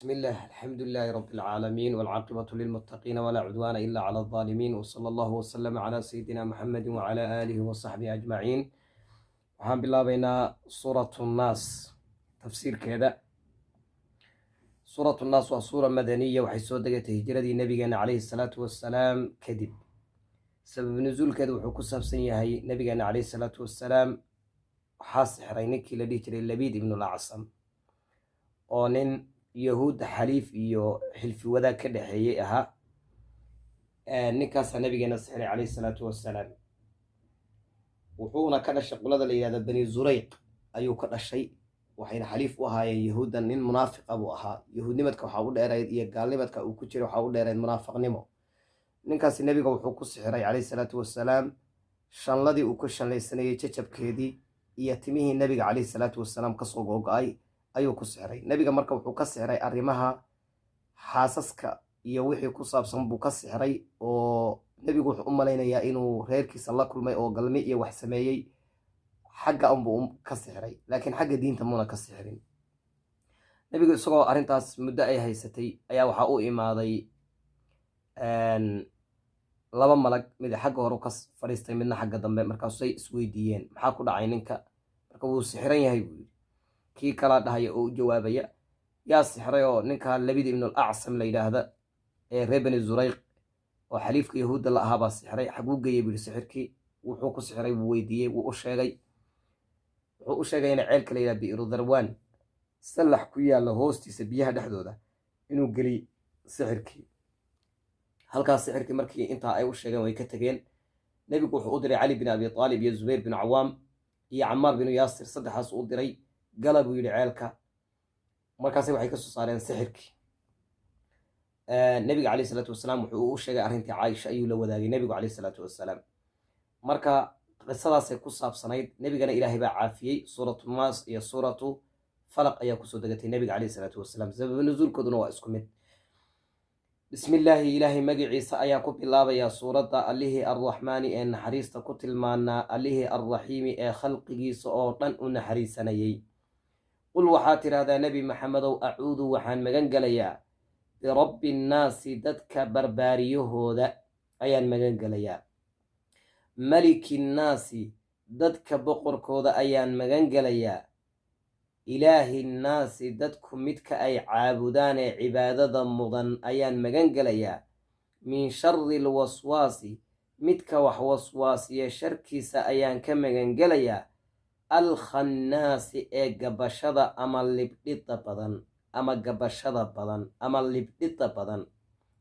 بسم الله، الحمد لله رب العالمين، والعاقبة للمتقين، ولا عدوان إلا على الظالمين، وصلى الله وسلم على سيدنا محمد وعلى آله وصحبه أجمعين. Waxaan bilaabaynaa Suuratu Nnaas tafsiirkeeda. Suuratu Nnaas waa suura madaniya. Waxay soo degatay hijiradii nabigeena calayhi salaatu wassalaam kadib. Sabab nusuulkeeda wuxuu ku saabsan yahay nabigeena calayhi salaatu wassalaam waxaa sixray ninkii la dhihi jiray Labiid Ibnul Acsam, oo nin Yahuudda xaliif iyo xilfi wadaag ka dhexeeyey ahaa. Ninkaasaa nabigeena sixray calayhi salaatu wassalaam. Wuxuuna ka dhashay qolada la yihahda Bani Zurayq ayuu ka dhashay, waxayna xaliif u ahaayeen Yahuudda. Nin munaafiqa buu ahaa. Yahuudnimadka waxaa u dheerayd iyo gaalnimadka uu ku jiray waxaa u dheerayd munaafiqnimo. Ninkaasi nebiga wuxuu ku sixiray calayhi salaatu wassalaam shanladii uu ku shanlaysanayey jajabkeedii iyo timihii nebiga calayhi salaatu wasalaam kasoo googo-ay ayuu ku sixiray nebiga. Marka wuxuu ka sixiray arrimaha xaasaska iyo wixii ku saabsan buu ka sixiray, oo nebigu wuxuu u malaynayaa inuu reerkiisa la kulmay oo galmi iyo wax sameeyey. Xagga unbuu ka sixiray, laakiin xagga diinta muuna ka sixirin nebigu. Isagoo arrintaas muddo ay haysatay ayaa waxaa u imaaday laba malag. Mid xagga hore ka fadhiistay, midna xagga dambe. Markaasay isweydiiyeen, "Maxaa ku dhacay ninka?" Marka, "Wuu sixiran yahay," buu yidhi. Kii kalaa dhahaya oo u jawaabaya, "Yaa sixray?" Oo ninka Labid Ibnul Acsam la yidhaahda ee reer Bani Zurayq oo xaliifka Yahuudda la ahaa baa sixray. "Xaguu geeyey?" buu yidhi sixirkii. Wuxuu ku sixray buu weydiiyey. Wuu u sheegay. Wuxuu u sheegay ina ceelka la yidhaha Bi'ru Darwaan, sallax ku yaalla hoostiisa, biyaha dhexdooda inuu geliyey sixirkii halkaas. Sixirkii markii intaa ay u sheegeen, way ka tegeen. Nebigu wuxuu u diray Cali bin Abi Aalib iyo Zubayr bin Cawaam iyo Camaar binu Yaasir. Saddexaas u diray. "Gala," buu yidhi, "ceelka." Markaase waxay kasoo saareen sixirkii. Nebiga caleyh isalaatu wasalaam wuxuu u sheegay arrintii. Caaisha ayuu la wadaagay nebigu caleyh isalaatu wasalaam. Marka qisadaasay ku saabsanayd. Nebigana Ilaahay baa caafiyey. Suuratu Naas iyo Suuratu Falaq ayaa kusoo degatay nebiga caleyh isalaatu wasalaam. Sababu nusuulkooduna waa isku mid. Bismillaahi, Ilaahay magaciisa ayaan ku bilaabayaa suuradda. Allihii Arraxmaani ee naxariista ku tilmaanaa, Allihii Arraxiimi ee khalqigiisa oo dhan u naxariisanayey. Qul, waxaad tidhaahdaa, Nebi Maxamedow, acuudu, waxaan magan gelayaa, birabbi nnaasi, dadka barbaariyahooda ayaan magan gelayaa, maliki nnaasi, dadka boqorkooda ayaan magan gelayaa, ilaahi nnaasi, dadku midka ay caabudaan ee cibaadada mudan ayaan magan gelayaa, min shari alwaswaasi, midka wax waswaasiya sharkiisa ayaan ka magan gelayaa, alkhannaasi, ee gabashada ama libdhida badan, ama gabashada badan ama libdhida badan,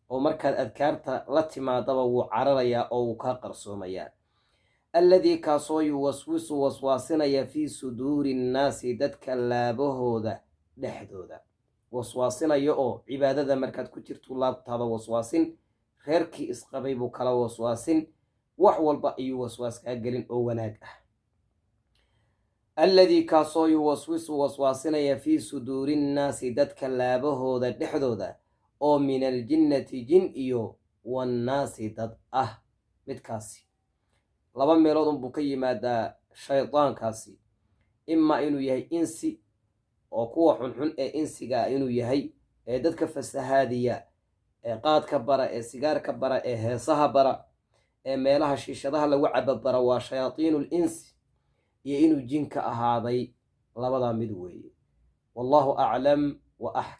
oo markaad adkaarta la timaadaba wuu cararayaa oo wuu kaa qarsoomayaa, alladii, kaasoo, yuwaswisu, waswaasinaya, fii suduuri nnaasi, dadka laabahooda dhexdooda waswaasinaya, oo cibaadada markaad ku jirto laabtaada waswaasin, reerkii isqabay buu kala waswaasin, wax walba ayuu waswaas kaa gelin oo wanaag ah. Alladii, kaasoo, yuwaswisu, waswaasinaya, fii suduuri nnaasi, dadka laabahooda dhexdooda, oo min aljinnati, jin iyo, wannaasi, dad ah. Midkaasi laba meelood unbuu ka yimaadaa shaydaankaasi: imaa inuu yahay insi, oo kuwa xunxun ee insiga inuu yahay, ee dadka fasahaadiya, ee qaadka bara, ee sigaarka bara, ee heesaha bara, ee meelaha shiishadaha lagu cabo bara, waa shayaatiinul insi, iyo inuu jinka ahaaday. Labadaa mid weeye. Wallaahu aclam wa axkam.